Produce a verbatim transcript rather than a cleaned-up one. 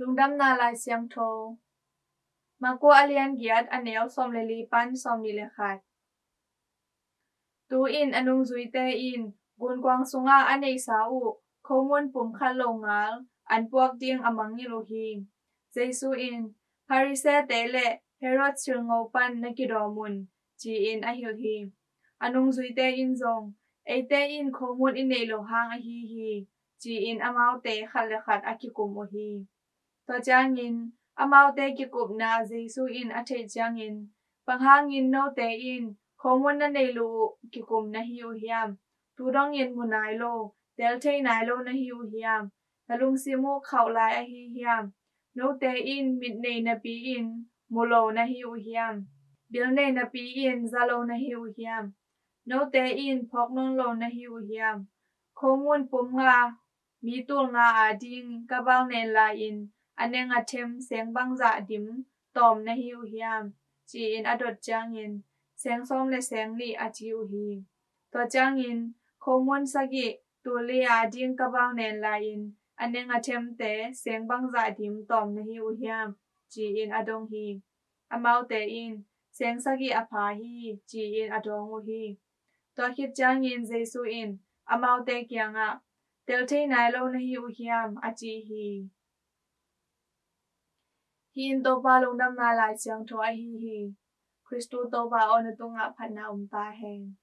Lungdamna Lai Siangtho. Marku a lian giat, a neu sawm le li pan sawm nih le khat. Tu-in a nungzuite in gunkuang sungah a neihsa uh khomun pum khat lo ngal an puak ding a mangngilh uh hi. Jesu in, Pharisee-te le Herod silngo pan na kidawm un, ci-in a hilh hi. A nungzuite in zong, Eite in khomun i neih loh hang ahi hi, ci-in amaute khat le khat a kikum uh hi. Tua ciangin amaute kikupna Jesu in a theih ciangin, Bang hangin note in khomun na neih loh uh kikum na hi uh hiam? Tu dongin mu nai lo, tel thei nai lo na hi uh hiam? Na lungsim uh khauh lai ahi hiam? Note in mit nei napi-in mu lo na hi uh hiam? Bil nei napi-in za lo na hi uh hiam? Note in phawk nawn lo na hi uh hiam? Khomun pum nga, mi tul nga ading ka balnen lai-in a neng a them seng bangzah dim tawm na hi uh hiam? Ci-in a dot ciangin, Seng sawm le seng nih, a ci uh hi. Tua ciangin khomun sagih, tul li ading ka balnen lai-in a neng a themte seng bangzah dim tawm na hi uh hiam? Ci-in a dong hi. Amaute in, Seng sagih a pha hi, ci-in a dawng uh hi. Tua khit ciangin Jesu in amaute kiangah, Tel thei nai lo na hi uh hiam? a ci hi. Hih in Topa Lungdamna Lai Siangtho ahi hi. Khristu Topa aw, na tungah phatna om ta hen.